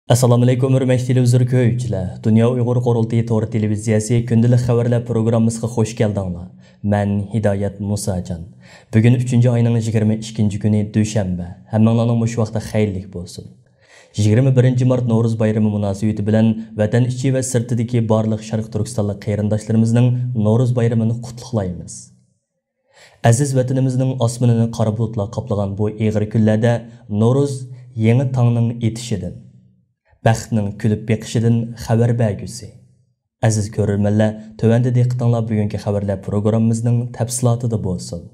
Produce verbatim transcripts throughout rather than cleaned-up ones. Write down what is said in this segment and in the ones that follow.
ئەسسالامۇئەلەيكۇم، ھۆرمەتلىك تېلېۋىزور كۆرگۈچىلەر! دۇنيا ئۇيغۇر قۇرۇلتىيى تور تېلېۋىزىيەسى كۈندىلىك خەۋەرلەر پروگراممىسىغا خۇش كەلدىڭلار. مەن ھىدايەت مۇساجان. بۈگۈن ئۈچىنچى ئاينىڭ يىگىرمە ئىككىنچى كۈنى، دۈشەنبە. ھەممىڭلارنىڭ مۇشۇ ۋاقتى خەيرلىك بولسۇن. يىگىرمە بىرىنچى مارت نورۇز بايرىمى مۇناسىۋىتى بىلەن ۋەتەن ئىچى ۋە سىرتىدىكى بارلىق شەرقىي تۈركىستانلىق قېرىنداشلىرىمىزنىڭ نورۇز بايرىمىنى قۇتلۇقلايمىز. ئەزىز ۋەتىنىمىزنىڭ ئاسمىنىنى قارا بۇلۇتلار قاپلىغان بۇ ئېغىر كۈنلەردە نورۇز يېڭى تاڭنىڭ ئېتىشىدىن، بەختنىڭ كۈلۈپ بېقىشىدىن خەۋەر بەرگۈسى. ئەزىز كۆرۈرمەنلەر، تۆۋەندە دىققىتىڭلار بۈگۈنكى خەۋەرلەر پروگراممىمىزنىڭ تەپسىلاتىدا بولسۇن.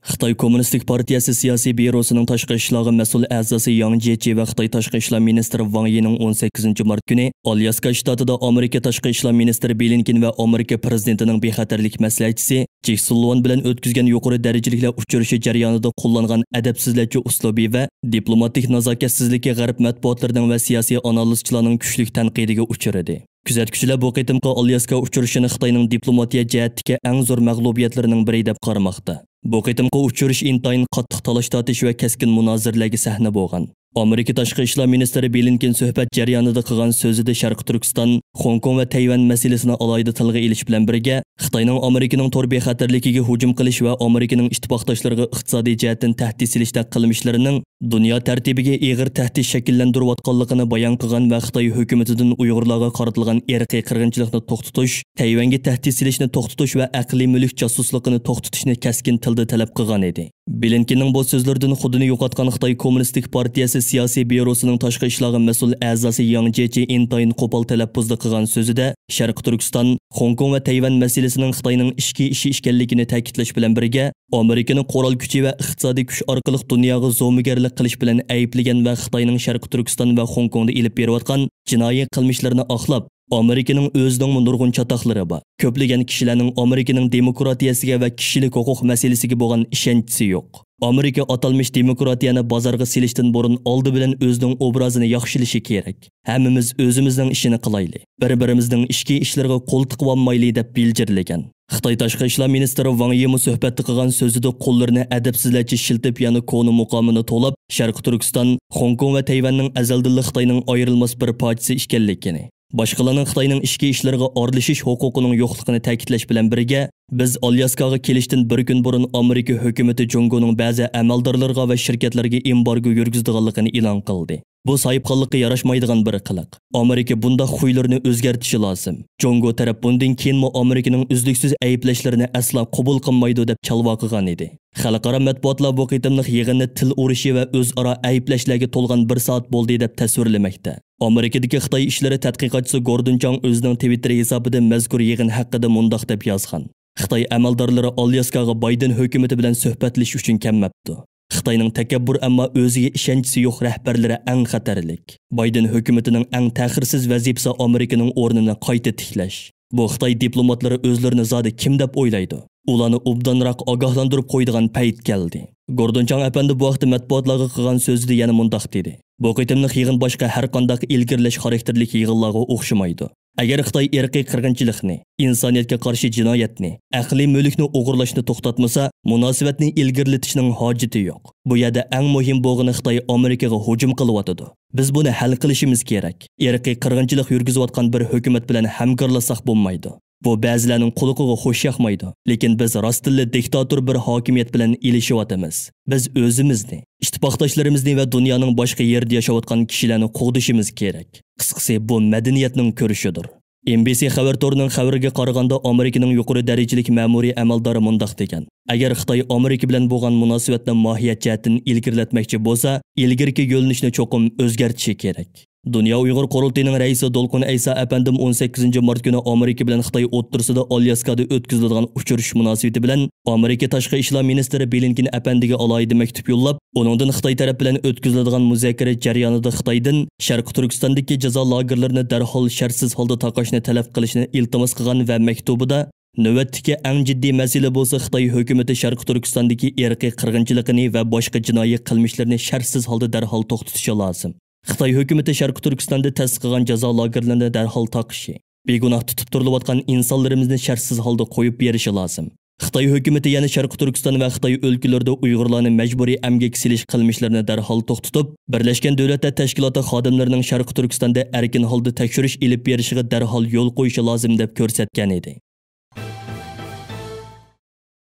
خىتاي كوممۇنىستىك پارتىيەسى سىياسىي بيۇروسىنىڭ تاشقى ئىشلارغا مەسئۇل ئەزاسى ياڭ جيېچى ۋە خىتاي تاشقى ئىشلار مىنىستىرى ۋاڭ يىنىڭ ئون سەككىزىنچى مارت كۈنى ئالياسكا شتاتىدا ئامېرىكا تاشقى ئىشلار مىنىستىرى بلىنكېن ۋە ئامېرىكا پىرېزىدېنتىنىڭ بىخەتەرلىك مەسلىھەتچىسى جېك سۇلۋان بىلەن ئۆتكۈزگەن يۇقىرى دەرىجىلىكلەر ئۇچرىشىشى جەريانىدا قوللانغان ئەدەپسىزلەرچە ئۇسلۇبى ۋە دىپلوماتىك نازاكەتسىزلىكى غەرب مەتبۇئاتلىرىنىڭ ۋە سىياسىي ئانالىزچىلارنىڭ كۈچلۈك تەنقىدىگە ئۇچرىدى. كۆزەتكۈچىلەر بۇ قېتىمقى ئالياسكا ئۇچرىشىشىنى خىتاينىڭ دىپلوماتىيە جەھەتتىكى ئەڭ زور مەغلۇبىيەتلىرىنىڭ بىرى دەپ قارىماقتا. بۇ قېتىمقى ئۇچرىشىش ئىنتايىن قاتتىق تالاش-تارتىش ۋە كەسكىن مۇنازىرىلەرگە سەھنە بولغان. ئامېرىكا تاشقى ئىشلار مىنىستىرى بلىنكېن سۆھبەت جەريانىدا قىلغان سۆزىدە شەرقىي تۈركىستان، خوڭكوڭ ۋە تەيۋەن مەسىلىسىنى ئالاھىدە تىلغا ئېلىش بىلەن بىرگە، خىتاينىڭ ئامېرىكىنىڭ تور بىخەتەرلىكىگە ھۇجۇم قىلىش ۋە ئامېرىكىنىڭ ئىتتىپاقداشلىرىغا ئىقتىسادىي جەھەتتىن تەھدىت سېلىشتەك قىلمىشلىرىنىڭ دۇنيا تەرتىپىگە ئېغىر تەھدىت شەكىللەندۈرۈۋاتقانلىقىنى بايان قىلغان ۋە خىتاي ھۆكۈمىتىدىن ئۇيغۇرلارغا قارىتىلغان ئىرقىي قىرغىنچىلىقنى توختىتىش، تەيۋەنگە تەھدىت سېلىشنى توختىتىش ۋە ئەقلىي مۈلۈك جاسۇسلۇقىنى توختىتىشنى كەسكىن تىلدا تەلەپ قىلغان ئىدى. بلىنكېننىڭ بۇ سۆزلىرىدىن خۇدىنى يوقاتقان خىتاي كوممۇنىستىك پارتىيەسى سىياسىي بيۇروسىنىڭ تاشقى ئىشلارغا مەسئۇل ئەزاسى ياڭ جيېچى ئىنتايىن قوپال تەلەپپۇزدا قىلغان سۆزىدە، شەرقىي تۈركىستان، خوڭكوڭ ۋە تەيۋەن مەسىلىسىنىڭ خىتاينىڭ ئىچكى ئىشى ئىكەنلىكىنى تەكىتلەش بىلەن بىرگە، ئامېرىكىنى قورال كۈچى ۋە ئىقتىسادىي كۈچ ئارقىلىق دۇنياغا زومىگەرلىك قىلىش بىلەن ئەيىبلىگەن ۋە خىتاينىڭ شەرقىي تۈركىستان ۋە خوڭكوڭدا ئېلىپ بېرىۋاتقان جىنايى قىلمىشلىرىنى ئاقلاپ، ئامېرىكىنىڭ ئۆزىنىڭمۇ نۇرغۇن چاتاقلىرى بار. كۆپلىگەن كىشىلەرنىڭ ئامېرىكىنىڭ دېموكراتىيەسىگە ۋە كىشىلىك ھوقۇق مەسىلىسىگە بولغان ئىشەنچىسى يوق. ئامېرىكا ئاتالمىش دېموكراتىيەنى بازارغا سېلىشتىن بۇرۇن ئالدى بىلەن ئۆزىنىڭ ئوبرازىنى ياخشىلىشى كېرەك. ھەممىمىز ئۆزىمىزنىڭ ئىشىنى قىلايلى. بىر-بىرىمىزنىڭ ئىچكى ئىشلىرىغا قول تىقىۋالمايلى، دەپ بىلجىرلىگەن. خىتاي تاشقى ئىشلار مىنىستىرى ۋاڭ يىمۇ سۆھبەتتە قىلغان سۆزىدە قوللىرىنى ئەدەپسىزلەرچە شىلتىپ، يەنە كونا مۇقامىنى توۋلاپ، شەرقىي تۈركىستان، خوڭكوڭ ۋە تەيۋەننىڭ ئەزەلدىنلا خىتاينىڭ ئايرىلماس بىر پارچىسى ئىكەنلىكىنى، باشقىلارنىڭ خىتاينىڭ ئىچكى ئىشلىرىغا ئارىلىشىش ھوقۇقىنىڭ يوقلۇقىنى تەكىتلەش بىلەن بىرگە، بىز ئالياسكاغا كېلىشتىن بىر كۈن بۇرۇن ئامېرىكا ھۆكۈمىتى جۇڭگونىڭ بەزى ئەمەلدارلىرىغا ۋە شىركەتلەرگە ئېمبارگو يۈرگۈزىدىغانلىقىنى ئېلان قىلدى. بۇ ساھىبخانلىققا ياراشمايدىغان بىر قىلىق. ئامېرىكا بۇنداق خۇيلىرىنى ئۆزگەرتىشى لازىم. جۇڭگو تەرەپ بۇندىن كېيىنمۇ ئامېرىكىنىڭ ئۈزلۈكسىز ئەيىبلەشلىرىنى ئەسلا قوبۇل قىلمايدۇ، دەپ چالۋا قىلغان ئىدى. خەلقئارا مەتبۇئاتلار بۇ قېتىملىق يىغىننى تىل ئۇرۇشى ۋە ئۆزئارا ئەيىبلەشلەرگە تولغان بىر سائەت بولدى، دەپ تەسۋىرلىمەكتە. ئامېرىكىدىكى خىتاي ئىشلىرى تەتقىقاتچىسى گوردون چاڭ ئۆزىنىڭ تىۋىتتېر ھېسابىدا مەزكۇر يىغىن ھەققىدە مۇنداق دەپ يازغان: خىتاي ئەمەلدارلىرى ئالياسكاغا بايدېن ھۆكۈمىتى بىلەن سۆھبەتلىشىش ئۈچۈن كەلمەپتۇ. خىتاينىڭ تەكەببۇر، ئەمما ئۆزىگە ئىشەنچىسى يوق رەھبەرلىرى ئەڭ خەتەرلىك. بايدېن ھۆكۈمىتىنىڭ ئەڭ تەخىرسىز ۋەزىپىسى ئامېرىكىنىڭ ئورنىنى قايتا تىكلەش. بۇ خىتاي دىپلوماتلىرى ئۆزلىرىنى زادى كىم دەپ ئويلايدۇ؟ ئۇلارنى ئوبدانراق ئاگاھلاندۇرۇپ قويىدىغان پەيت كەلدى. گوردون چاڭ ئەپەندى بۇ ھەقتە مەتبۇئاتلارغا قىلغان سۆزىدە يەنە مۇنداق دېدى: بۇ قېتىملىق يىغىن باشقا ھەرقانداق ئىلگىرىلەش خاراكتېرلىك يىغىنلارغا ئوخشىمايدۇ. ئەگەر خىتاي ئىرقىي قىرغىنچىلىقنى، ئىنسانىيەتكە قارشى جىنايەتنى، ئەقلىي مۈلۈكنى ئوغرىلاشنى توختاتمىسا، مۇناسىۋەتنى ئىلگىرىلىتىشنىڭ ھاجىتى يوق. بۇ يەردە ئەڭ مۇھىم بولغىنى خىتاي ئامېرىكىغا ھۇجۇم قىلىۋاتىدۇ. بىز بۇنى ھەل قىلىشىمىز كېرەك. ئىرقىي قىرغىنچىلىق يۈرگۈزۈۋاتقان بىر ھۆكۈمەت بىلەن ھەمكارلاشساق بولمايدۇ. بۇ بەزىلەرنىڭ قۇلىقىغا خۇش ياقمايدۇ، لېكىن بىز راستتىنلا دىكتاتور بىر ھاكىمىيەت بىلەن ئېلىشىۋاتىمىز. بىز ئۆزىمىزنى، ئىتتىپاقداشلىرىمىزنى ۋە دۇنيانىڭ باشقا يېرىدە ياشاۋاتقان كىشىلەرنى قوغدىشىمىز كېرەك. قىسقىسى، بۇ مەدەنىيەتنىڭ كۈرىشىدۇر. ئېن بى سى خەۋەر تورىنىڭ خەۋىرىگە قارىغاندا، ئامېرىكىنىڭ يۇقىرى دەرىجىلىك مەمۇرىي ئەمەلدارى مۇنداق دېگەن: ئەگەر خىتاي ئامېرىكا بىلەن بولغان مۇناسىۋەتنى ماھىيەت جەھەتتىن ئىلگىرىلەتمەكچى بولسا، ئىلگىرىكى يۆنىلىشنى چوقۇم ئۆزگەرتىشى كېرەك. دۇنيا ئۇيغۇر قۇرۇلتىيىنىڭ رەئىسى دولقۇن ئەيسا ئەپەندىم ئون سەككىزىنچى مارت كۈنى ئامېرىكا بىلەن خىتاي ئوتتۇرىسىدا ئالياسكادا ئۆتكۈزۈلىدىغان ئۇچرىشىش مۇناسىۋىتى بىلەن ئامېرىكا تاشقى ئىشلار مىنىستىرى بلىنكېن ئەپەندىگە ئالاھىدە مەكتۇپ يوللاپ، ئۇنىڭدىن خىتاي تەرەپ بىلەن ئۆتكۈزۈلىدىغان مۇزاكىرە جەريانىدا خىتايدىن شەرقىي تۈركىستاندىكى جازا لاگېرلىرىنى دەرھال شەرتسىز ھالدا تاقاشنى تەلەپ قىلىشنى ئىلتىماس قىلغان ۋە مەكتۇبىدا، نۆۋەتتىكى ئەڭ جىددىي مەسىلە بولسا خىتاي ھۆكۈمىتى شەرقىي تۈركىستاندىكى ئىرقىي قىرغىنچىلىقىنى ۋە باشقا جىنايى قىلمىشلىرىنى شەرتسىز ھالدا دەرھال توختىتىشى لازىم. خىتاي ھۆكۈمىتى شەرقىي تۈركىستاندا تەسىس قىلغان جازا لاگېرلىرىنى دەرھال تاقىشى، بىگۇناھ تۇتۇپ تۇرۇلۇۋاتقان ئىنسانلىرىمىزنى شەرتسىز ھالدا قويۇپ بېرىشى لازىم. خىتاي ھۆكۈمىتى يەنە شەرقىي تۈركىستان ۋە خىتاي ئۆلكىلىرىدە ئۇيغۇرلارنى مەجبۇرىي ئەمگەككە سېلىش قىلمىشلىرىنى دەرھال توختىتىپ، بىرلەشكەن دۆلەتلەر تەشكىلاتى خادىملىرىنىڭ شەرقىي تۈركىستاندا ئەركىن ھالدا تەكشۈرۈش ئېلىپ بېرىشىغا دەرھال يول قويۇشى لازىم دەپ كۆرسەتكەن ئىدى.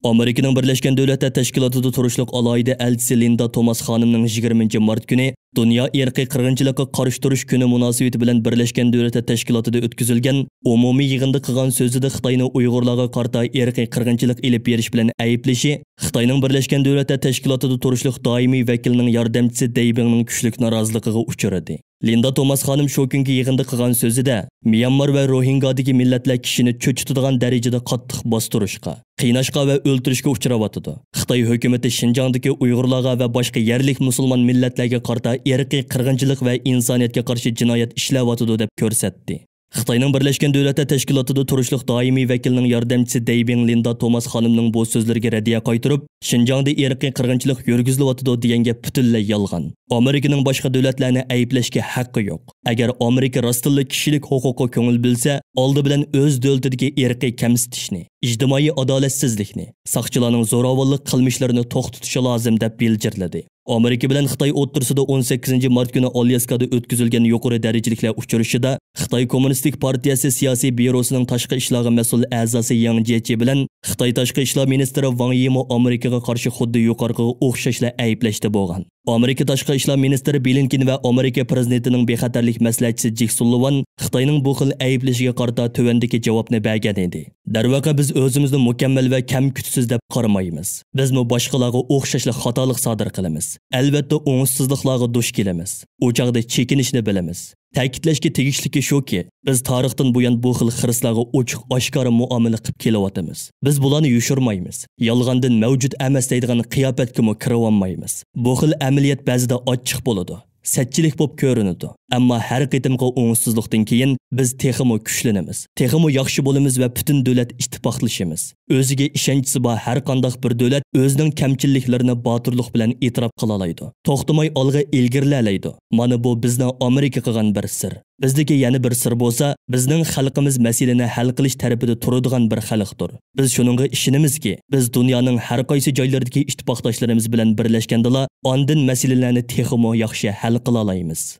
ئامېرىكىنىڭ بىرلەشكەن دۆلەتلەر تەشكىلاتىدا تۇرۇشلۇق ئالاھىدە ئەلچىسى لىندا توماس خانىمنىڭ يىگىرمىنچى مارت كۈنى دۇنيا ئىرقىي قىرغىنچىلىققا قارشى تۇرۇش كۈنى مۇناسىۋىتى بىلەن بىرلەشكەن دۆلەتلەر تەشكىلاتىدا ئۆتكۈزۈلگەن ئومۇمىي يىغىندا قىلغان سۆزىدە خىتاينىڭ ئۇيغۇرلارغا قارىتا ئىرقىي قىرغىنچىلىق ئېلىپ بېرىش بىلەن ئەيىبلىشى خىتاينىڭ بىرلەشكەن دۆلەتلەر تەشكىلاتىدا تۇرۇشلۇق دائىمىي ۋەكىلىنىڭ ياردەمچىسى دېي بىڭنىڭ كۈچلۈك نارازىلىقىغا ئۇچرىدى. لىندا توماس خانىم شۇ كۈنكى يىغىندا قىلغان سۆزىدە، ميانمار ۋە روھىنگادىكى مىللەتلەر كىشىنى چۆچۈتىدىغان دەرىجىدە قاتتىق باستۇرۇشقا، قىيناشقا ۋە ئۆلتۈرۈشكە ئۇچراۋاتىدۇ. خىتاي ھۆكۈمىتى شىنجاڭدىكى ئۇيغۇرلارغا ۋە باشقا يەرلىك مۇسۇلمان مىللەتلەرگە قارىتا ئىرقىي قىرغىنچىلىق ۋە ئىنسانىيەتكە قارشى جىنايەت ئىشلەۋاتىدۇ، دەپ كۆرسەتتى. خىتاينىڭ بىرلەشكەن دۆلەتلەر تەشكىلاتىدا تۇرۇشلۇق دائىمىي ۋەكىلىنىڭ ياردەمچىسى دېي بىڭ لىندا توماس خانىمنىڭ بۇ سۆزلىرىگە رەددىيە قايتۇرۇپ، شىنجاڭدا ئىرقىي قىرغىنچىلىق يۈرگۈزۈلۈۋاتىدۇ دېگەن گەپ پۈتۈنلەي يالغان. ئامېرىكىنىڭ باشقا دۆلەتلەرنى ئەيىبلەشكە ھەققى يوق. ئەگەر ئامېرىكا راستتىنلا كىشىلىك ھوقۇققا كۆڭۈل بۆلسە، ئالدى بىلەن ئۆز دۆلىتىدىكى ئىرقىي كەمسىتىشنى، ئىجتىمائىي ئادالەتسىزلىكنى، ساقچىلارنىڭ زوراۋانلىق قىلمىشلىرىنى توختىتىشى لازىم، دەپ بىلجىرلىدى. ئامېرىكا بىلەن خىتاي ئوتتۇرىسىدا ئون سەككىزىنچى مارت كۈنى ئالياسكادا ئۆتكۈزۈلگەن يۇقىرى دەرىجىلىكلەر ئۇچرىشىشىدا خىتاي كوممۇنىستىك پارتىيەسى سىياسىي بيۇروسىنىڭ تاشقى ئىشلارغا مەسئۇل ئەزاسى ياڭ جيېچى بىلەن خىتاي تاشقى ئىشلار مىنىستىرى ۋاڭ يىمۇ ئامېرىكىغا قارشى خۇددى يۇقىرىقىغا ئوخشاشلا ئەيىبلەشتە بولغان. ئامېرىكا تاشقى ئىشلار مىنىستىرى بلىنكېن ۋە ئامېرىكا پىرېزىدېنتىنىڭ بىخەتەرلىك مەسلىھەتچىسى جېك سۇللىۋان خىتاينىڭ بۇ خىل ئەيىبلىشىگە قارىتا تۆۋەندىكى جاۋابنى بەرگەن ئىدى. دەرۋەقە، بىز ئۆزىمىزنى مۇكەممەل ۋە كەم-كۈتسىز دەپ قارىمايمىز. بىزمۇ باشقىلارغا ئوخشاشلا خاتالىق سادىر قىلىمىز. ئەلۋەتتە، ئوڭۇشسىزلىقلارغا دۇچ كېلىمىز. ئۇ چاغدا چېكىنىشنى بىلىمىز. تەكىتلەشكە تېگىشلىكى شۇكى، بىز تارىختىن بۇيان بۇ خىل خىرىسلارغا ئوچۇق-ئاشكارا مۇئامىلە قىلىپ كېلىۋاتىمىز. بىز بۇلارنى يوشۇرمايمىز. يالغاندىن مەۋجۇت ئەمەس دەيدىغان قىياپەتكىمۇ كىرىۋالمايمىز. بۇ خىل ئەمەلىيەت بەزىدە ئاچچىق بولىدۇ، سەتچىلىك بولۇپ كۆرۈنىدۇ. ئەمما ھەر قېتىمقى ئوڭۇشسىزلىقتىن كېيىن بىز تېخىمۇ كۈچلىنىمىز، تېخىمۇ ياخشى بولىمىز ۋە پۈتۈن دۆلەت ئىتتىپاقلىشىمىز. ئۆزىگە ئىشەنچىسى بار ھەر قانداق بىر دۆلەت ئۆزىنىڭ كەمچىللىكلىرىنى باتۇرلۇق بىلەن ئېتىراپ قىلالايدۇ. توختىماي ئالغا ئىلگىرىلەلەيدۇ. مانا بۇ بىزنىڭ ئامېرىكا قىلغان بىر سىر. بىزدىكى يەنە بىر سىر بولسا، بىزنىڭ خەلقىمىز مەسىلىنى ھەل قىلىش تەرىپىدە تۇرىدىغان بىر خەلقتۇر. بىز شۇنىڭغا ئىشىنىمىزكى، بىز دۇنيانىڭ ھەر قايسى جايلىرىدىكى ئىتتىپاقداشلىرىمىز بىلەن بىرلەشكەندىلا، ئاندىن مەسىلىلەرنى تېخىمۇ ياخشى ھەل قىلالايمىز.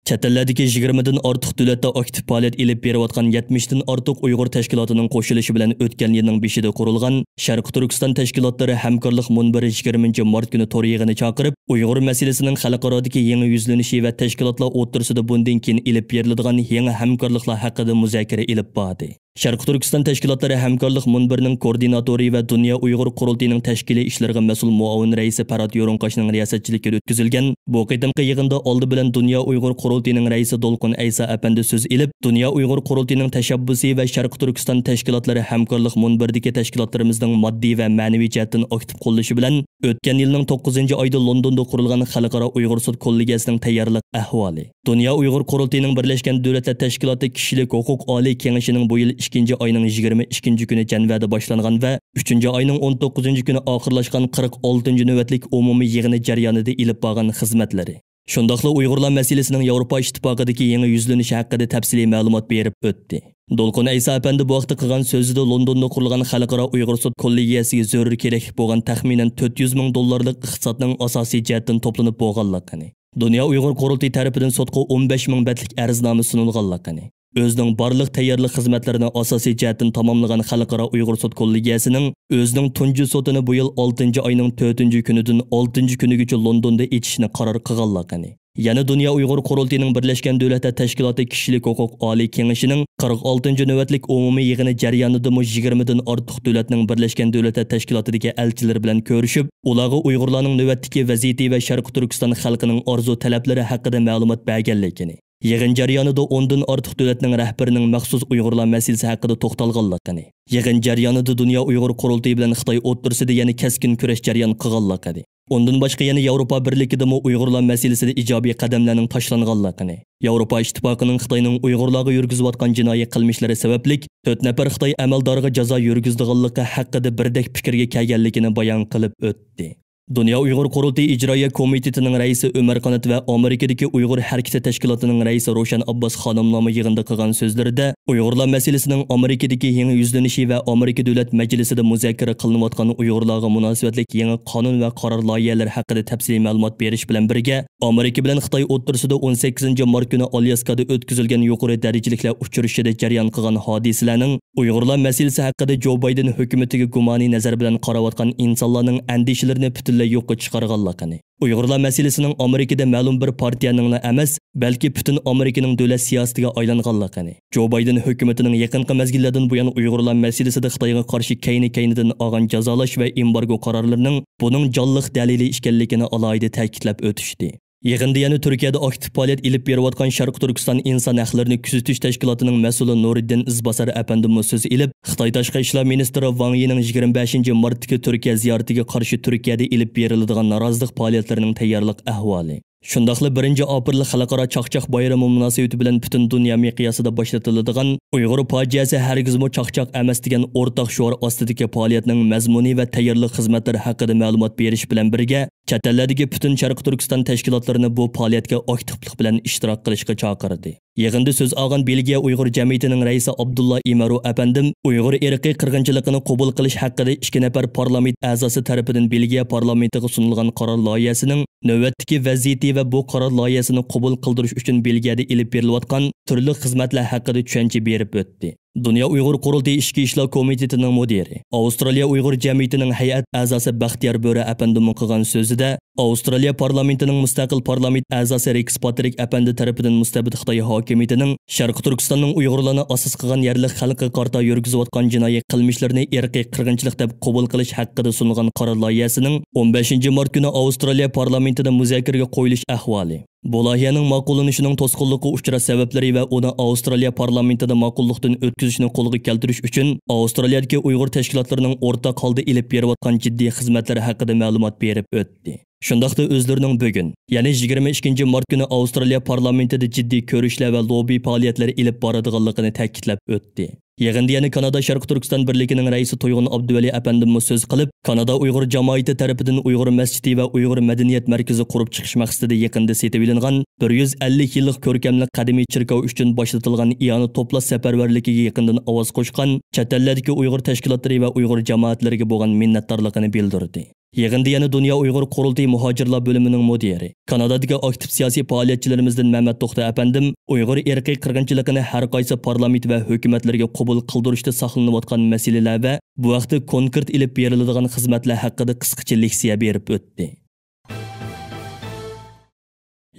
چەت ئەللەردىكى يىگىرمىدىن ئارتۇق دۆلەتتە ئاكتىپ پائالىيەت ئېلىپ بېرىۋاتقان يەتمىشتىن ئارتۇق ئۇيغۇر تەشكىلاتىنىڭ قوشۇلۇشى بىلەن ئۆتكەن يىلنىڭ بېشىدا قۇرۇلغان شەرقىي تۈركىستان تەشكىلاتلىرى ھەمكارلىق مۇنبىرى يىگىرمىنچى مارت كۈنى تور يىغىنى چاقىرىپ، ئۇيغۇر مەسىلىسىنىڭ خەلقئارادىكى يېڭى يۈزلىنىشى ۋە تەشكىلاتلار ئوتتۇرىسىدا بۇندىن كېيىن ئېلىپ بېرىلىدىغان يېڭى ھەمكارلىقلار ھەققىدە مۇزاكىرە ئېلىپ باردى. شەرقىي تۈركىستان تەشكىلاتلىرى ھەمكارلىق مۇنبىرىنىڭ كوئوردىناتورى ۋە دۇنيا ئۇيغۇر قۇرۇلتىيىنىڭ تەشكىلىي ئىشلىرىغا مەسئۇل مۇئاۋىن رەئىسى پەرھات يورۇڭقاشنىڭ رىياسەتچىلىكىدە ئۆتكۈزۈلگەن بۇ قېتىمقى يىغىندا ئالدى بىلەن دۇنيا ئۇيغۇر قۇرۇلتىيىنىڭ رەئىسى دولقۇن ئەيسا ئەپەندى سۆز ئېلىپ، دۇنيا ئۇيغۇر قۇرۇلتىيىنىڭ تەشەببۇسى ۋە شەرقىي تۈركىستان تەشكىلاتلىرى ھەمكارلىق مۇنبىرىدىكى تەشكىلاتلىرىمىزنىڭ ماددىي ۋە مەنىۋى جەھەتتىن ئاكتىپ قوللىشى بىلەن ئۆتكەن يىلنىڭ توققۇزىنچى ئايدا لوندوندا قۇرۇلغان خەلقئارا ئۇيغۇر سوت كوللېگىيەسىنىڭ تەييارلىق ئەھۋالى، دۇنيا ئۇيغۇر قۇرۇلتىيىنىڭ بىرلەشكەن دۆلەتلەر تەشكىلاتى كىشىلىك ھوقۇق ئالىي كېڭىشىنىڭ بۇ يىل ئىككىنچى ئاينىڭ يىگىرمە ئىككىنچى كۈنى جەنۋەدە باشلانغان ۋە ئۈچىنچى ئاينىڭ ئون توققۇزىنچى كۈنى ئاخىرلاشقان قىرىق ئالتىنچى نۆۋەتلىك ئومۇمىي يىغىنى جەريانىدا ئېلىپ بارغان خىزمەتلىرى، شۇنداقلا ئۇيغۇرلار مەسىلىسىنىڭ ياۋروپا ئىتتىپاقىدىكى يېڭى يۈزلىنىشى ھەققىدە تەپسىلىي مەلۇمات بېرىپ ئۆتتى. دولقۇن ئەيسا ئەپەندى بۇ ھەقتە قىلغان سۆزىدە لوندوندا قۇرۇلغان خەلقئارا ئۇيغۇر سوت كوللېگىيەسىگە زۆرۈر كېرەكلىك بولغان تەخمىنەن تۆت يۈز مىڭ دوللارلىق ئىقتىسادنىڭ ئاساسىي جەھەتتىن توپلىنىپ بولغانلىقىنى، دۇنيا ئۇيغۇر قۇرۇلتىيى تەرىپىدىن سوتقا ئون بەش مىڭ بەتلىك ئەرزنامە سۇنۇلغانلىقىنى، ئۆزىنىڭ بارلىق تەييارلىق خىزمەتلىرىنى ئاساسىي جەھەتتىن تاماملىغان خەلقئارا ئۇيغۇر سوت كوللېگىيەسىنىڭ ئۆزىنىڭ تۇنجى سوتىنى بۇ يىل ئالتىنچى ئاينىڭ تۆتىنچى كۈنىدىن ئالتىنچى كۈنىگىچە لوندوندا ئېچىشنى قارار قىلغانلىقىنى، يەنە دۇنيا ئۇيغۇر قۇرۇلتىيىنىڭ بىرلەشكەن دۆلەتلەر تەشكىلاتى كىشىلىك ھوقۇق ئالىي كېڭىشىنىڭ قىرىق ئالتىنچى نۆۋەتلىك ئومۇمىي يىغىنى جەريانىدىمۇ يىگىرمىدىن ئارتۇق دۆلەتنىڭ بىرلەشكەن دۆلەتلەر تەشكىلاتىدىكى ئەلچىلىرى بىلەن كۆرۈشۈپ، ئۇلارغا ئۇيغۇرلارنىڭ نۆۋەتتىكى ۋەزىيىتى ۋە شەرقىي تۈركىستان خەلقىنىڭ ئارزۇ تەلەپلىرى ھەققىدە مەلۇمات بەرگەنلىكىنى، يىغىن جەريانىدا ئوندىن ئارتۇق دۆلەتنىڭ رەھبىرىنىڭ مەخسۇس ئۇيغۇرلار مەسىلىسى ھەققىدە توختالغانلىقىنى، يىغىن جەريانىدا دۇنيا ئۇيغۇر قۇرۇلتىيى بىلەن خىتاي ئوتتۇرىسىدا يەنە كەسكىن كۈرەش جەريان قىلغانلىقىنى، ئۇندىن باشقا يەنە ياۋروپا بىرلىكىدىمۇ ئۇيغۇرلار مەسىلىسىدە ئىجابىي قەدەملەرنىڭ تاشلانغانلىقىنى، ياۋروپا ئىتتىپاقىنىڭ خىتاينىڭ ئۇيغۇرلارغا يۈرگۈزۈۋاتقان جىنايى قىلمىشلىرى سەۋەبلىك تۆت نەپەر خىتاي ئەمەلدارىغا جازا يۈرگۈزىدىغانلىقى ھەققىدە بىردەك پىكىرگە كەلگەنلىكىنى بايان قىلىپ ئۆتتى. دۇنيا ئۇيغۇر قۇرۇلتىيى ئىجرائىيە كومىتېتىنىڭ رەئىسى ئۆمەر قانات ۋە ئامېرىكىدىكى ئۇيغۇر ھەرىكىتى تەشكىلاتىنىڭ رەئىسى روشەن ئابباس خانىملارمۇ يىغىندا قىلغان سۆزلىرىدە ئۇيغۇرلار مەسىلىسىنىڭ ئامېرىكىدىكى يېڭى يۈزلىنىشى ۋە ئامېرىكا دۆلەت مەجلىسىدە مۇزاكىرە قىلىنىۋاتقان ئۇيغۇرلارغا مۇناسىۋەتلىك يېڭى قانۇن ۋە قارار لايىھەلىرى ھەققىدە تەپسىلىي مەلۇمات بېرىش بىلەن بىرگە، ئامېرىكا بىلەن خىتاي ئوتتۇرىسىدا ئون سەككىزىنچى مارت كۈنى ئالياسكادا ئۆتكۈزۈلگەن يۇقىرى دەرىجىلىكلەر ئۇچرىشىشىدا جەريان قىلغان ھادىسىلەرنىڭ ئۇيغۇرلار مەسىلىسى ھەققىدە جو بايدېن ھۆكۈمىتىگە گۇمانىي نەزەر بىلەن قاراۋاتقان ئىنسانلارنىڭ ئەندىشىلىرىنى پۈتۈنلەي يوققا چىقارغانلىقىنى، ئۇيغۇرلار مەسىلىسىنىڭ ئامېرىكىدا مەلۇم بىر پارتىيەنىڭلا ئەمەس، بەلكى پۈتۈن ئامېرىكىنىڭ دۆلەت سىياسىتىگە ئايلانغانلىقىنى، جو بايدېن ھۆكۈمىتىنىڭ يېقىنقى مەزگىللەردىن بۇيان ئۇيغۇرلار مەسىلىسىدە خىتايغا قارشى كەينى-كەينىدىن ئالغان جازالاش ۋە ئېمبارگو قارارلىرىنىڭ بۇنىڭ جانلىق دەلىلى ئىكەنلىكىنى ئالاھىدە تەكىتلەپ ئۆتۈشتى. يىغىندا يەنە تۈركىيەدە ئاكتىپ پائالىيەت ئېلىپ بېرىۋاتقان شەرقىي تۈركىستان ئىنسان ھەقلىرىنى كۆزىتىش تەشكىلاتىنىڭ مەسئۇلى نۇرىدىن ئىزباسار ئەپەندىممۇ سۆز ئېلىپ، خىتاي تاشقى ئىشلار مىنىستىرى ۋاڭ يىنىڭ يىگىرمە بەشىنچى مارتتىكى تۈركىيە زىيارىتىگە قارشى تۈركىيەدە ئېلىپ بېرىلىدىغان نارازىلىق پائالىيەتلىرىنىڭ تەييارلىق ئەھۋالى، شۇنداقلا بىرىنچى ئاپرېل خەلقئارا چاقچاق بايرىمى مۇناسىۋىتى بىلەن پۈتۈن دۇنيا مىقياسىدا باشلىتىلىدىغان ئۇيغۇر پاجىئەسى ھەرگىزمۇ چاقچاق ئەمەس دېگەن ئورتاق شوئار ئاستىدىكى پائالىيەتنىڭ مەزمۇنى ۋە تەييارلىق خىزمەتلىرى ھەققىدە مەلۇمات بېرىش بىلەن بىرگە، چەت ئەللەردىكى پۈتۈن شەرقىي تۈركىستان تەشكىلاتلىرىنى بۇ پائالىيەتكە ئاكتىپلىق بىلەن ئىشتىراك قىلىشقا چاقىردى. يىغىندا سۆز ئالغان بېلگىيە ئۇيغۇر جەمئىيىتىنىڭ رەئىسى ئابدۇللا ئىمارو ئەپەندىم ئۇيغۇر ئىرقىي قىرغىنچىلىقىنى قوبۇل قىلىش ھەققىدە ئىككى نەپەر پارلامېنت ئەزاسى تەرىپىدىن بېلگىيە پارلامېنتىغا سۇنۇلغان قارار لايىھەسىنىڭ نۆۋەتتىكى ۋەزىيىتى ۋە بۇ قارار لايىھەسىنى قوبۇل قىلدۇرۇش ئۈچۈن بېلگىيەدە ئېلىپ بېرىلىۋاتقان تۈرلۈك خىزمەتلەر ھەققىدە چۈشەنچە بېرىپ ئۆتتى. دۇنيا ئۇيغۇر قۇرۇلتىيى ئىچكى ئىشلار كومىتېتىنىڭ مۇدىرى، ئاۋسترالىيە ئۇيغۇر جەمئىيىتىنىڭ ھەيئەت ئەزاسى بەختىيار بۆرە ئەپەندىممۇ قىلغان سۆزىدە، ئاۋسترالىيە پارلامېنتىنىڭ مۇستەقىل پارلامېنت ئەزاسى رېكس پاترىك ئەپەندى تەرىپىدىن مۇستەبىت خىتاي ھاكىمىيىتىنىڭ شەرقىي تۈركىستاننىڭ ئۇيغۇرلارنى ئاساس قىلغان يەرلىك خەلققە قارىتا يۈرگۈزۈۋاتقان جىنايى قىلمىشلىرىنى ئىرقىي قىرغىنچىلىق دەپ قوبۇل قىلىش ھەققىدە سۇنۇلغان قارار لايىھەسىنىڭ ئون بەشىنچى مارت كۈنى ئاۋسترالىيە پارلامېنتىدا مۇزاكىرىگە قويۇلۇش ئەھۋالى، بۇ لايىھەنىڭ ماقۇللىنىشىنىڭ توسقۇنلۇققا ئۇچراش سەۋەبلىرى ۋە ئۇنى ئاۋسترالىيە پارلامېنتىدا ماقۇللۇقتىن ئۆتكۈزۈشنى قولغا كەلتۈرۈش ئۈچۈن ئاۋسترالىيەدىكى ئۇيغۇر تەشكىلاتلىرىنىڭ ئورتاق ھالدا ئېلىپ بېرىۋاتقان جىددىي خىزمەتلىرى ھەققىدە مەلۇمات بېرىپ ئۆتتى. شۇنداقلا ئۆزلىرىنىڭ بۈگۈن، يەنى يىگىرمە ئىككىنچى مارت كۈنى ئاۋسترالىيە پارلامېنتىدا جىددىي كۆرۈشلەر ۋە لوببى پائالىيەتلىرى ئېلىپ بارىدىغانلىقىنى تەكىتلەپ ئۆتتى. يىغىندا يەنە كانادا شەرقىي تۈركىستان بىرلىكىنىڭ رەئىسى تۇيغۇن ئابدۇۋەلى ئەپەندىممۇ سۆز قىلىپ، كانادا ئۇيغۇر جامائىتى تەرىپىدىن ئۇيغۇر مەسچىتى ۋە ئۇيغۇر مەدەنىيەت مەركىزى قۇرۇپ چىقىش مەقسىتىدە يېقىندا سېتىۋېلىنغان بىر يۈز ئەللىك يىللىق كۆركەملىك قەدىمىي چېركاۋ ئۈچۈن باشلىتىلغان ئىئانە توپلاش سەپەرۋەرلىكىگە يېقىندىن ئاۋاز قوشقان چەت ئەللەردىكى ئۇيغۇر تەشكىلاتلىرى ۋە ئۇيغۇر جامائەتلىرىگە بولغان مىننەتدارلىقىنى بىلدۈردى. يىغىندا يەنە دۇنيا ئۇيغۇر قۇرۇلتىيى مۇھاجىرلار بۆلۈمىنىڭ مۇدىرى، كانادادىكى ئاكتىپ سىياسىي پائالىيەتچىلىرىمىزدىن مەمەت توختى ئەپەندىم ئۇيغۇر ئىرقىي قىرغىنچىلىقىنى ھەر قايسى پارلامېنت ۋە ھۆكۈمەتلەرگە قوبۇل قىلدۇرۇشتا ساقلىنىۋاتقان مەسىلىلەر ۋە بۇ ھەقتە كونكرېت ئېلىپ بېرىلىدىغان خىزمەتلەر ھەققىدە قىسقىچە لېكسىيە بېرىپ ئۆتتى.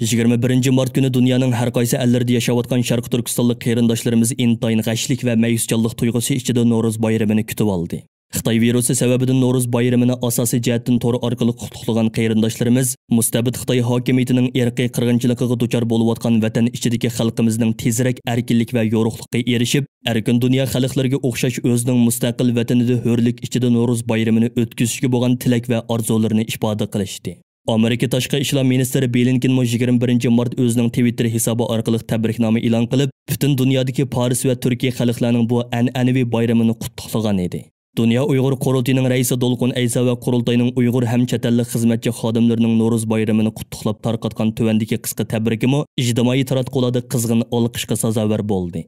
يىگىرمە بىرىنچى مارت كۈنى دۇنيانىڭ ھەر قايسى ئەللىرىدە ياشاۋاتقان شەرقىي تۈركىستانلىق قېرىنداشلىرىمىز ئىنتايىن غەشلىك ۋە مەيۈسچانلىق تۇيغۇسى ئىچىدە نورۇز بايرىمىنى كۈتۈۋالدى. خىتاي ۋىرۇسى سەۋەبىدىن نورۇز بايرىمىنى ئاساسىي جەھەتتىن تور ئارقىلىق قۇتلۇقلىغان قېرىنداشلىرىمىز مۇستەبىت خىتاي ھاكىمىيىتىنىڭ ئىرقىي قىرغىنچىلىقىغا دۇچار بولۇۋاتقان ۋەتەن ئىچىدىكى خەلقىمىزنىڭ تېزرەك ئەركىنلىك ۋە يورۇقلۇققا ئېرىشىپ، ئەركىن دۇنيا خەلقلىرىگە ئوخشاش ئۆزىنىڭ مۇستەقىل ۋەتىنىدە ھۆرلۈك ئىچىدە نورۇز بايرىمىنى ئۆتكۈزۈشىگە بولغان تىلەك ۋە ئارزۇلىرىنى ئىپادە قىلىشتى. ئامېرىكا تاشقى ئىشلار مىنىستىرى بلىنكېنمۇ يىگىرمە بىرىنچى مارت ئۆزىنىڭ تىۋىتتېر ھېسابى ئارقىلىق تەبرىكنامە ئېلان قىلىپ، پۈتۈن دۇنيادىكى پارس ۋە تۈركىي خەلقلەرنىڭ بۇ ئەنئەنىۋى بايرىمىنى قۇتلۇقلىغان ئىدى. دۇنيا ئۇيغۇر قۇرۇلتىيىنىڭ رەئىسى دولقۇن ئەيسا ۋە قۇرۇلتاينىڭ ئۇيغۇر ھەم چەت ئەللىك خىزمەتچى خادىملىرىنىڭ نورۇز بايرىمىنى قۇتلۇقلاپ تارقاتقان تۆۋەندىكى قىسقا تەبرىكىمۇ ئىجتىمائىي تاراتقۇلاردا قىزغىن ئالقىشقا سازاۋەر بولدى.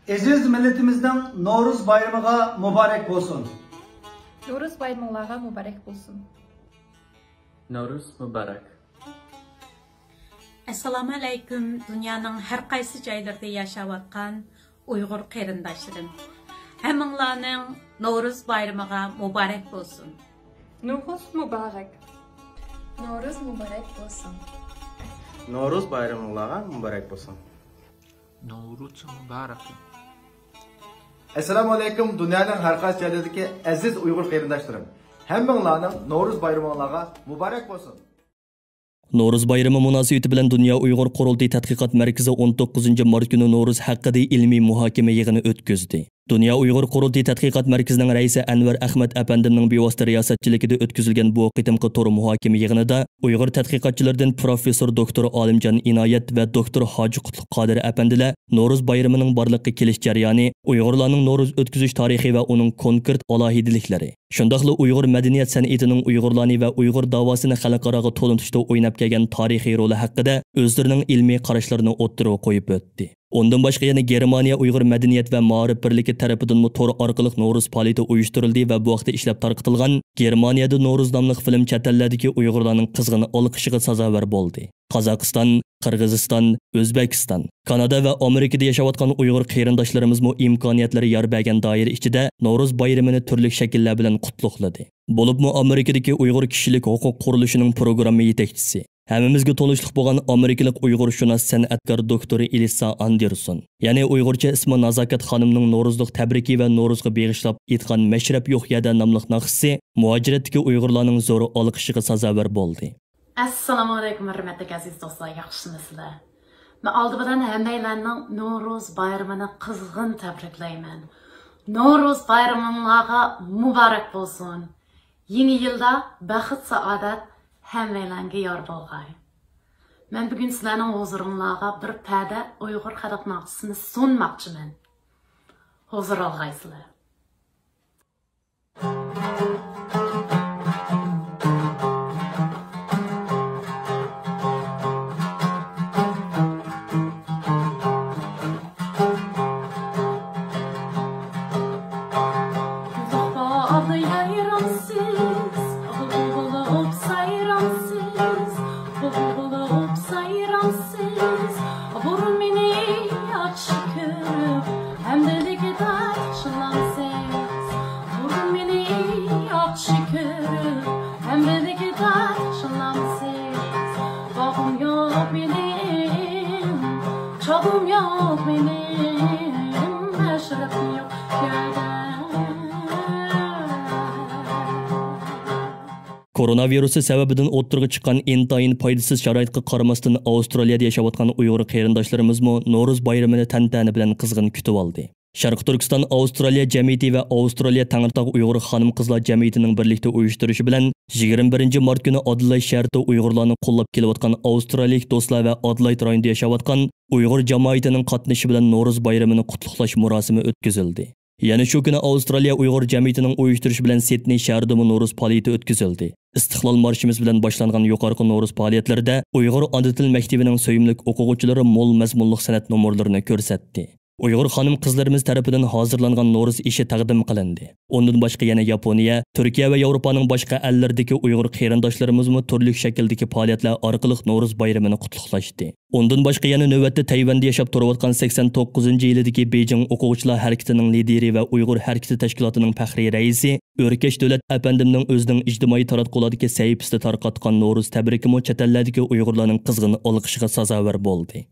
ئەزىز مىللىتىمىزنىڭ نورۇز بايرىمىغا مۇبارەك بولسۇن! نورۇز بايرىمىڭلارغا مۇبارەك بولسۇن! نورۇز مۇبارەك! ئەسسالامۇ ئەلەيكۇم، دۇنيانىڭ ھەر قايسى جايلىرىدا ياشاۋاتقان ئۇيغۇر قېرىنداشلىرىم، ھەممىڭلارنىڭ نورۇز بايرىمىغا مۇبارەك بولسۇن! نورۇز مۇبارەك! نورۇز مۇبارەك بولسۇن! نورۇز بايرىمىڭلارغا مۇبارەك بولسۇن! نورۇز مۇبارەك! ئەسسالامۇ ئەلەيكۇم، دۇنيانىڭ ھەر قايسى جايلىرىدىكى ئەزىز ئۇيغۇر قېرىنداشلىرىم، ھەممىڭلارنىڭ نورۇز بايرىمىڭلارغا مۇبارەك بولسۇن! نورۇز بايرىمى مۇناسىۋىتى بىلەن دۇنيا ئۇيغۇر قۇرۇلتىيى تەتقىقات مەركىزى ئون توققۇزىنچى مارت كۈنى نورۇز ھەققىدە ئىلمىي مۇھاكىمە يىغىنى ئۆتكۈزدى. دۇنيا ئۇيغۇر قۇرۇلتىيى تەتقىقات مەركىزىنىڭ رەئىسى ئەنۋەر ئەخمەت ئەپەندىمنىڭ بىۋاسىتە رىياسەتچىلىكىدە ئۆتكۈزۈلگەن بۇ قېتىمقى تور مۇھاكىمە يىغىنىدا ئۇيغۇر تەتقىقاتچىلىرىدىن پروفېسسور دوكتور ئالىمجان ئىنايەت ۋە دوكتور ھاجى قۇتلۇق قادىر ئەپەندىلەر نورۇز بايرىمىنىڭ بارلىققا كېلىش جەريانى، ئۇيغۇرلارنىڭ نورۇز ئۆتكۈزۈش تارىخى ۋە ئۇنىڭ كونكرېت ئالاھىدىلىكلىرى، شۇنداقلا ئۇيغۇر مەدەنىيەت سەنئىتىنىڭ ئۇيغۇرلارنى ۋە ئۇيغۇر داۋاسىنى خەلقئاراغا تونۇتۇشتا ئويناپ كەلگەن تارىخىي رولى ھەققىدە ئۆزلىرىنىڭ ئىلمىي قاراشلىرىنى ئوتتۇرىغا قويۇپ ئۆتتى. ئۇندىن باشقا يەنە گېرمانىيە ئۇيغۇر مەدەنىيەت ۋە مائارىپ بىرلىكى تەرىپىدىنمۇ تور ئارقىلىق نورۇز پائالىيىتى ئۇيۇشتۇرۇلدى ۋە بۇ ھەقتە ئىشلەپ تارقىتىلغان گېرمانىيەدە نورۇز ناملىق فىلىم چەت ئەللەردىكى ئۇيغۇرلارنىڭ قىزغىن ئالقىشىغا سازاۋەر بولدى. قازاقىستان، قىرغىزىستان، ئۆزبېكىستان، كانادا ۋە ئامېرىكىدا ياشاۋاتقان ئۇيغۇر قېرىنداشلىرىمىزمۇ ئىمكانىيەتلىرى يار بەرگەن دائىرە ئىچىدە نورۇز بايرىمىنى تۈرلۈك شەكىللەر بىلەن قۇتلۇقلىدى. بولۇپمۇ ئامېرىكىدىكى ئۇيغۇر كىشىلىك ھوقۇق قۇرۇلۇشىنىڭ پروگرامما يېتەكچىسى، ھەممىمىزگە تونۇشلۇق بولغان ئامېرىكىلىق ئۇيغۇرشۇناس سەنئەتكار دوكتورى ئېلىسا ئاندېرسون، يەنى ئۇيغۇرچە ئىسمى نازاكەت خانىمنىڭ نورۇزلۇق تەبرىكى ۋە نورۇزغا بېغىشلاپ ئېيتقان مەشرەپ يوق يەردە ناملىق ناخشىسى مۇھاجىرەتتىكى ئۇيغۇرلارنىڭ زور ئالقىشىغا سازاۋەر بولدى. ئەسسالامۇ ئەلەيكۇم، ھۆرمەتلىك ئەزىز دوستلار، ياخشىمۇسىلەر؟ مەن ئالدى بىلەن ھەممەيلەننىڭ نورۇز بايرىمىنى قىزغىن تەبرىكلەيمەن. نورۇز بايرىمىڭلارغا مۇبارەك بولسۇن. يېڭى يىلدا بەخت-سائادەت ھەممەيلەنگە يار بولغاي. مەن بۈگۈن سىلەرنىڭ ھۇزۇرۇڭلارغا بىر پەدە ئۇيغۇر خەلق ناخشىسىنى سۇنماقچىمەن. ھۇزۇر ئالغايسىلەر. ئۇزاق باغدا يايرامسىز، بۇلبۇل بولۇپ سايرامسىز، بۇلبۇل بولۇپ سايرامسىز. بۇرۇن مېنى ياخشى كۆرۈپ، ئەمدى دەرد چىلامسىز. بۇرۇن مېنى ياخشى كۆرۈپ، ئەمدى دەرد چىلامسىز. باغرىم يوق مېنىڭ، چاغرىم يوق مېنىڭ، مەشرەپىم يوق يەردە. كورونا ۋىرۇسى سەۋەبىدىن ئوتتۇرىغا چىققان ئىنتايىن پايدىسىز شارائىتقا قارىماستىن، ئاۋسترالىيەدە ياشاۋاتقان ئۇيغۇر قېرىنداشلىرىمىزمۇ نورۇز بايرىمىنى تەنتەنە بىلەن قىزغىن كۈتۈۋالدى. شەرقىي تۈركىستان ئاۋسترالىيە جەمئىيىتى ۋە ئاۋسترالىيە تەڭرىتاغ ئۇيغۇر خانىم-قىزلار جەمئىيىتىنىڭ بىرلىكتە ئۇيۇشتۇرۇشى بىلەن، يىگىرمە بىرىنچى مارت كۈنى ئادېلايد شەھىرىدە ئۇيغۇرلارنى قوللاپ كېلىۋاتقان ئاۋسترالىيەلىك دوستلار ۋە ئادېلايد رايونىدا ياشاۋاتقان ئۇيغۇر جامائىتىنىڭ قاتنىشىشى بىلەن نورۇز بايرىمىنى قۇتلۇقلاش مۇراسىمى ئۆتكۈزۈلدى. يەنە شۇ كۈنى ئاۋسترالىيە ئۇيغۇر جەمئىيىتىنىڭ ئۇيۇشتۇرۇشى بىلەن سىدنېي شەھىرىدىمۇ نورۇز پائالىيىتى ئۆتكۈزۈلدى. ئىستىقلال مارشىمىز بىلەن باشلانغان يۇقىرىقى نورۇز پائالىيەتلىرىدە ئۇيغۇر ئانا تىل مەكتىۋىنىڭ سۆيۈملۈك ئوقۇغۇچىلىرى مول مەزمۇنلۇق سەنئەت نومۇرلىرىنى كۆرسەتتى. ئۇيغۇر خانىم-قىزلىرىمىز تەرىپىدىن ھازىرلانغان نورۇز ئېشى تەقدىم قىلىندى. ئۇندىن باشقا يەنە ياپونىيە، تۈركىيە ۋە ياۋروپانىڭ باشقا ئەللىرىدىكى ئۇيغۇر قېرىنداشلىرىمىزمۇ تۈرلۈك شەكىلدىكى پائالىيەتلەر ئارقىلىق نورۇز بايرىمىنى قۇتلۇقلاشتى. ئۇندىن باشقا يەنە نۆۋەتتە تەيۋەندە ياشاپ تۇرۇۋاتقان سەكسەن توققۇزىنچى يىلىدىكى بېيجىڭ ئوقۇغۇچىلار ھەرىكىتىنىڭ لىدىرى ۋە ئۇيغۇر ھەرىكىتى تەشكىلاتىنىڭ پەخرىي رەئىسى ئۆركەش دۆلەت ئەپەندىمنىڭ ئۆزىنىڭ ئىجتىمائىي تاراتقۇلاردىكى سەھىپىسىدە تارقاتقان نورۇز تەبرىكىمۇ چەت ئەللەردىكى ئۇيغۇرلارنىڭ قىزغىن ئالقىشىغا سازاۋەر بولدى.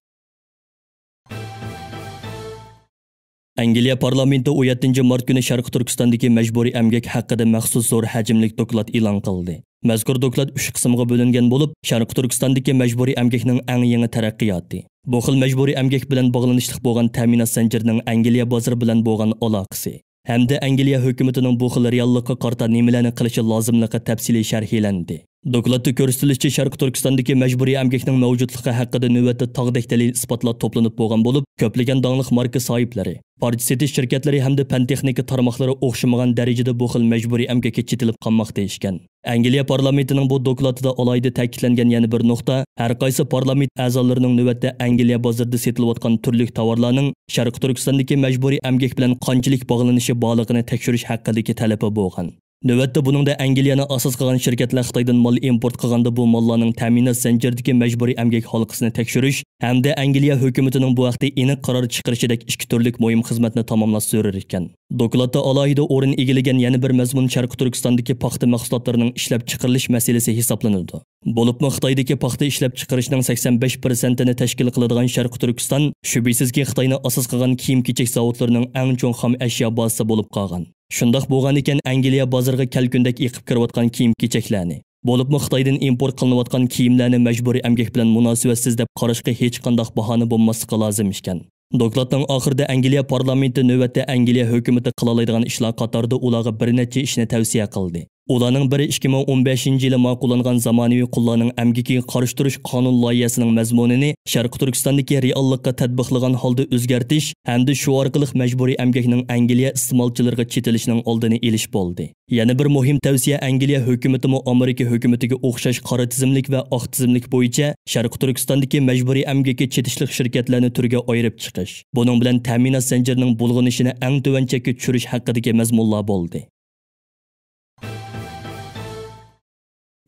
ئەنگلىيە پارلامېنتى ئون يەتتىنچى مارت كۈنى شەرقىي تۈركىستاندىكى مەجبۇرىي ئەمگەك ھەققىدە مەخسۇس زور ھەجىملىك دوكلات ئېلان قىلدى. مەزكۇر دوكلات ئۈچ قىسىمغا بۆلۈنگەن بولۇپ، شەرقىي تۈركىستاندىكى مەجبۇرىي ئەمگەكنىڭ ئەڭ يېڭى تەرەققىياتى، بۇ خىل مەجبۇرىي ئەمگەك بىلەن باغلىنىشلىق بولغان تەمىنات زەنجىرىنىڭ ئەنگلىيە بازىرى بىلەن بولغان ئالاقىسى ھەمدە ئەنگلىيە ھۆكۈمىتىنىڭ بۇ خىل رېئاللىققا قارىتا نېمىلەرنى قىلىشى لازىملىقى تەپسىلىي شەرھلەندى. دوكلاتتا كۆرسىتىلىشىچە، شەرقىي تۈركىستاندىكى مەجبۇرىي ئەمگەكنىڭ مەۋجۇتلۇقى ھەققىدە نۆۋەتتە تاغدەك دەلىل-ئىسپاتلار توپلىنىپ بولغان بولۇپ، كۆپلىگەن داڭلىق ماركا ساھىبلىرى، پارچە سېتىش شىركەتلىرى ھەمدە پەن-تېخنىكا تارماقلىرى ئوخشىمىغان دەرىجىدە بۇ خىل مەجبۇرىي ئەمگەككە چېتىلىپ قالماقتا ئىكەن. ئەنگلىيە پارلامېنتىنىڭ بۇ دوكلاتىدا ئالاھىدە تەكىتلەنگەن يەنە بىر نۇقتا، ھەر قايسى پارلامېنت ئەزالىرىنىڭ نۆۋەتتە ئەنگلىيە بازىرىدا سېتىلىۋاتقان تۈرلۈك تاۋارلارنىڭ شەرقىي تۈركىستاندىكى مەجبۇرىي ئەمگەك بىلەن قانچىلىك باغلىنىشى بارلىقىنى تەكشۈرۈش ھەققىدىكى تەلىپى بولغان. نۆۋەتتە بۇنىڭدا ئەنگلىيەنى ئاساس قىلغان شىركەتلەر خىتايدىن مال ئىمپورت قىلغاندا بۇ ماللارنىڭ تەمىنات زەنجىرىدىكى مەجبۇرىي ئەمگەك ھالقىسىنى تەكشۈرۈش ھەمدە ئەنگلىيە ھۆكۈمىتىنىڭ بۇ ھەقتە ئېنىق قارار چىقىرىشىدەك ئىككى تۈرلۈك مۇھىم خىزمەتنى تاماملاش زۆرۈر ئىكەن. دوكلاتتا ئالاھىدە ئورۇن ئىگىلىگەن يەنە بىر مەزمۇن شەرقىي تۈركىستاندىكى پاختا مەھسۇلاتلىرىنىڭ ئىشلەپچىقىرىلىش مەسىلىسى ھېسابلىنىدۇ. بولۇپمۇ خىتايدىكى پاختا ئىشلەپچىقىرىشنىڭ سەكسەن بەش پىرسەنتىنى تەشكىل قىلىدىغان شەرقىي تۈركىستان، شۈبھىسىزكى، خىتاينى ئاساس قىلغان كىيىم-كېچەك زاۋۇتلىرىنىڭ ئەڭ چوڭ خام ئەشيا بازىسى بولۇپ قالغان. شۇنداق بولغانىكەن، ئەنگلىيە بازىرىغا كەلكۈندەك ئېقىپ كىرىۋاتقان كىيىم-كېچەكلەرنى، بولۇپمۇ خىتايدىن ئىمپورت قىلىنىۋاتقان كىيىملەرنى مەجبۇرىي ئەمگەك بىلەن مۇناسىۋەتسىز دەپ قاراشقا ھېچقانداق باھانە بولماسلىقى لازىم ئىكەن. دوكلاتنىڭ ئاخىرىدا ئەنگلىيە پارلامېنتى نۆۋەتتە ئەنگلىيە ھۆكۈمىتى قىلالايدىغان ئىشلار قاتارىدا ئۇلارغا بىر نەچچە ئىشنى تەۋسىيە قىلدى. ئۇلارنىڭ بىرى ئىككى مىڭ ئون بەشىنچى يىلى ماقۇللانغان زامانىۋى قۇللارنىڭ ئەمگىكىگە قارشى تۇرۇش قانۇن لايىھەسىنىڭ مەزمۇنىنى شەرقىي تۈركىستاندىكى رېئاللىققا تەتبىقلىغان ھالدا ئۆزگەرتىش ھەمدە شۇ ئارقىلىق مەجبۇرىي ئەمگەكنىڭ ئەنگلىيە ئىستېمالچىلىرىغا چېتىلىشىنىڭ ئالدىنى ئېلىش بولدى. يەنە بىر مۇھىم تەۋسىيە ئەنگلىيە ھۆكۈمىتىمۇ ئامېرىكا ھۆكۈمىتىگە ئوخشاش قارا تىزىملىك ۋە ئاق تىزىملىك بويىچە شەرقىي تۈركىستاندىكى مەجبۇرىي ئەمگەككە چېتىشلىق شىركەتلەرنى تۈرگە ئايرىپ چىقىش، بۇنىڭ بىلەن تەمىنات زەنجىرىنىڭ بۇلغىنىشىنى ئەڭ تۆۋەن چەككە چۈشۈرۈش ھەققىدىكى مەزمۇنلار بولدى.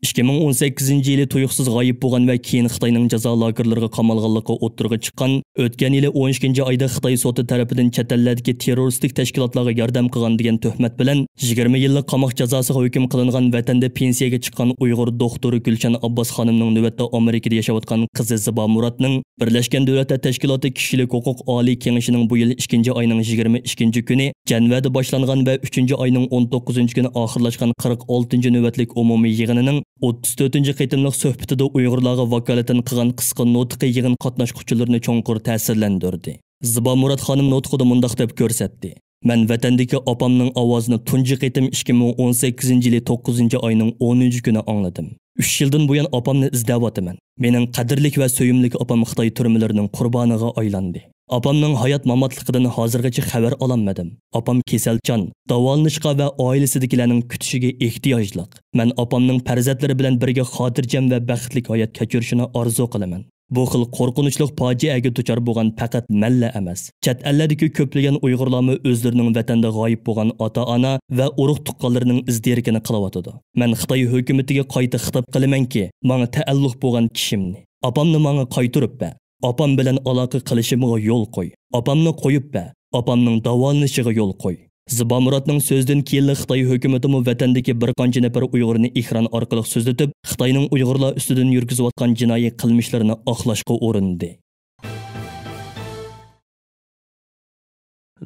ئىككى مىڭ ئون سەككىزىنچى يىلى تۇيۇقسىز غايىب بولغان ۋە كېيىن خىتاينىڭ جازا لاگېرلىرىغا قامالغانلىقى ئوتتۇرىغا چىققان، ئۆتكەن يىلى ئون ئىككىنچى ئايدا خىتاي سوتى تەرىپىدىن چەت ئەللەردىكى تېررورىستىك تەشكىلاتلارغا ياردەم قىلغان دېگەن تۆھمەت بىلەن يىگىرمە يىللىق قاماق جازاسىغا ھۆكۈم قىلىنغان ۋەتەندە پېنسىيەگە چىققان ئۇيغۇر دوختۇرى گۈلشەن ئابباس خانىمنىڭ نۆۋەتتە ئامېرىكىدا ياشاۋاتقان قىزى زىبا مۇراتنىڭ بىرلەشكەن دۆلەتلەر تەشكىلاتى كىشىلىك ھوقۇق ئالىي كېڭىشىنىڭ بۇ يىل ئىككىنچى ئاينىڭ يىگىرمە ئىككىنچى كۈنى جەنۋەدە باشلانغان ۋە ئۈچىنچى ئاينىڭ ئون توققۇزىنچى كۈنى ئاخىرلاشقان قىرىق ئالتىنچى نۆۋەتلىك ئومۇمىي يىغىنىنىڭ ئوتتۇز تۆتىنچى قېتىملىق سۆھبىتىدە ئۇيغۇرلارغا ۋاكالىتەن قىلغان قىسقا نۇتقى يىغىن قاتناشقۇچىلىرىنى چوڭقۇر تەسىرلەندۈردى. زىبا مۇرات خانىم نۇتقىدا مۇنداق دەپ كۆرسەتتى: مەن ۋەتەندىكى ئاپامنىڭ ئاۋازىنى تۇنجى قېتىم ئىككى مىڭ ئون سەككىزىنچى يىلى توققۇزىنچى ئاينىڭ ئونىنچى كۈنى ئاڭلىدىم. ئۈچ يىلدىن بۇيان ئاپامنى ئىزدەۋاتىمەن. مېنىڭ قەدىرلىك ۋە سۆيۈملۈك ئاپام خىتاي تۈرمىلىرىنىڭ قۇربانىغا ئايلاندى. ئاپامنىڭ ھايات-ماماتلىقىدىن ھازىرغىچە خەۋەر ئالالمىدىم. ئاپام كېسەلچان، داۋالىنىشقا ۋە ئائىلىسىدىكىلەرنىڭ كۈتۈشىگە ئېھتىياجلىق. مەن ئاپامنىڭ پەرزەنتلىرى بىلەن بىرگە خاتىرجەم ۋە بەختلىك ھايات كەچۈرۈشىنى ئارزۇ قىلىمەن. بۇ خىل قورقۇنچلۇق پاجىئەگە دۇچار بولغان پەقەت مەنلا ئەمەس، چەت ئەللەردىكى كۆپلىگەن ئۇيغۇرلارمۇ ئۆزلىرىنىڭ ۋەتەندە غايىب بولغان ئاتا-ئانا ۋە ئۇرۇق-تۇغقانلىرىنىڭ ئىز-دېرىكىنى قىلىۋاتىدۇ. مەن خىتاي ھۆكۈمىتىگە قايتا خىتاب قىلىمەنكى، ماڭا تەئەللۇق بولغان كىشىمنى، ئاپامنى ماڭا قايتۇرۇپ بەر. ئاپام بىلەن ئالاقە قىلىشىمغا يول قوي. ئاپامنى قويۇپ بەر. ئاپامنىڭ داۋالىنىشىغا يول قوي. زىبا مۇراتنىڭ سۆزىدىن كېيىنلا خىتاي ھۆكۈمىتىمۇ ۋەتەندىكى بىر قانچە نەپەر ئۇيغۇرنى ئېكران ئارقىلىق سۆزلىتىپ، خىتاينىڭ ئۇيغۇرلار ئۈستىدىن يۈرگۈزۈۋاتقان جىنايى قىلمىشلىرىنى ئاقلاشقا ئۇرۇندى.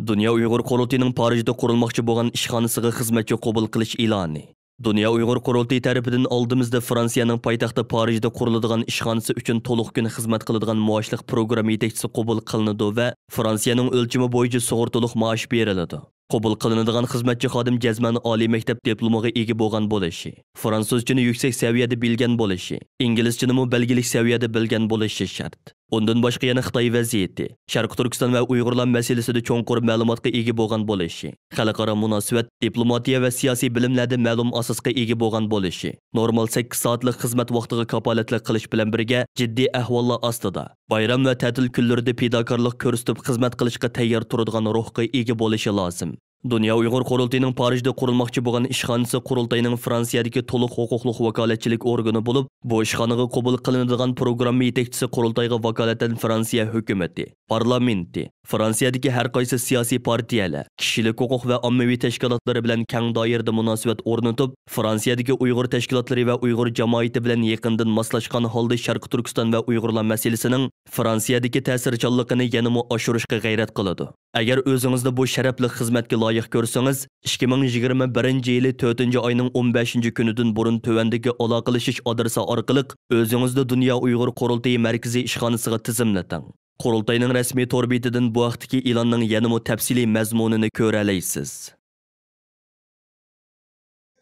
دۇنيا ئۇيغۇر قۇرۇلتىيىنىڭ پارىژدا قۇرۇلماقچى بولغان ئىشخانىسىغا خىزمەتچى قوبۇل قىلىش ئېلانى. دۇنيا ئۇيغۇر قۇرۇلتىيى تەرىپىدىن ئالدىمىزدا فرانسىيەنىڭ پايتەختى پارىژدا قۇرۇلىدىغان ئىشخانىسى ئۈچۈن تولۇق كۈن خىزمەت قىلىدىغان مۇئاشلىق پروگرامما يېتەكچىسى قوبۇل قىلىنىدۇ ۋە فرانسىيەنىڭ ئۆلچىمى بويىچە سۇغۇرتىلىق مائاش بېرىلىدۇ. قوبۇل قىلىنىدىغان خىزمەتچى خادىم جەزمەن ئالىي مەكتەپ دىپلومىغا ئىگە بولغان بولۇشى، فرانسۇزچىنى يۈكسەك سەۋىيەدە بىلگەن بولۇشى، ئىنگلىزچىنىمۇ بەلگىلىك سەۋىيەدە بىلگەن بولۇشى شەرت. ئۇندىن باشقا يەنە خىتاي ۋەزىيىتى، شەرقىي تۈركىستان ۋە ئۇيغۇرلار مەسىلىسىدە چوڭقۇر مەلۇماتقا ئىگە بولغان بولۇشى، خەلقئارا مۇناسىۋەت، دىپلوماتىيە ۋە سىياسىي بىلىملەردە مەلۇم ئاساسقا ئىگە بولغان بولۇشى، نورمال سەككىز سائەتلىك خىزمەت ۋاقتىغا كاپالەتلىك قىلىش بىلەن بىرگە، جىددىي ئەھۋاللار ئاستىدا، بايرام ۋە تەتىل كۈنلىرىدە پىداكارلىق كۆرسىتىپ خىزمەت قىلىشقا تەييار تۇرىدىغان روھقا ئىگە بولۇشى لازىم. دۇنيا ئۇيغۇر قۇرۇلتىيىنىڭ پارىژدا قۇرۇلماقچى بولغان ئىشخانىسى قۇرۇلتاينىڭ فرانسىيەدىكى تولۇق ھوقۇقلۇق ۋاكالەتچىلىك ئورگىنى بولۇپ، بۇ ئىشخانىغا قوبۇل قىلىنىدىغان پروگرامما يېتەكچىسى قۇرۇلتايغا ۋاكالىتەن فرانسىيە ھۆكۈمىتى، پارلامېنتى، فرانسىيەدىكى ھەر قايسى سىياسىي پارتىيەلەر، كىشىلىك ھوقۇق ۋە ئاممىۋى تەشكىلاتلىرى بىلەن كەڭ دائىرىدە مۇناسىۋەت ئورنىتىپ، فرانسىيەدىكى ئۇيغۇر تەشكىلاتلىرى ۋە ئۇيغۇر جامائىتى بىلەن يېقىندىن ماسلاشقان ھالدا شەرقىي تۈركىستان ۋە ئۇيغۇرلار مەسىلىسىنىڭ فرانسىيەدىكى تەسىرچانلىقىنى يەنىمۇ ئاشۇرۇشقا غەيرەت قىلىدۇ. ئەگەر ئۆزىڭىزنى بۇ شەرەپلىك خىزمەتكە لايىق كۆرسىڭىز، ئىككى مىڭ يىگىرمە بىرىنچى يىلى تۆتىنچى ئاينىڭ ئون بەشىنچى كۈنىدىن بۇرۇن تۆۋەندىكى ئالاقىلىشىش ئادرېسى ئارقىلىق ئۆزىڭىزنى دۇنيا ئۇيغۇر قۇرۇلتىيى مەركىزىي ئىشخانىسىغا تىزىملىتىڭ. قۇرۇلتاينىڭ رەسمىي تور بېتىدىن بۇ ھەقتىكى ئېلاننىڭ يەنىمۇ تەپسىلىي مەزمۇنىنى كۆرەلەيسىز.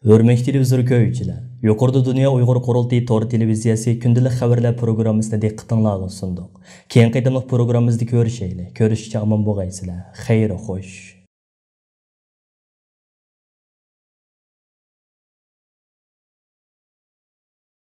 ھۆرمەتلىك تېلېۋىزور كۆرگۈچىلەر، يۇقىرىدا دۇنيا ئۇيغۇر قۇرۇلتىيى تور تېلېۋىزىيەسى كۈندىلىك خەۋەرلەر پروگراممىسىنى دىققىتىڭلارغا سۇندۇق. كېيىنكى قېتىملىق پروگراممىمىزدا كۆرۈشەيلى. كۆرۈشكىچە ئامان بولغايسىلەر. خەير خوش.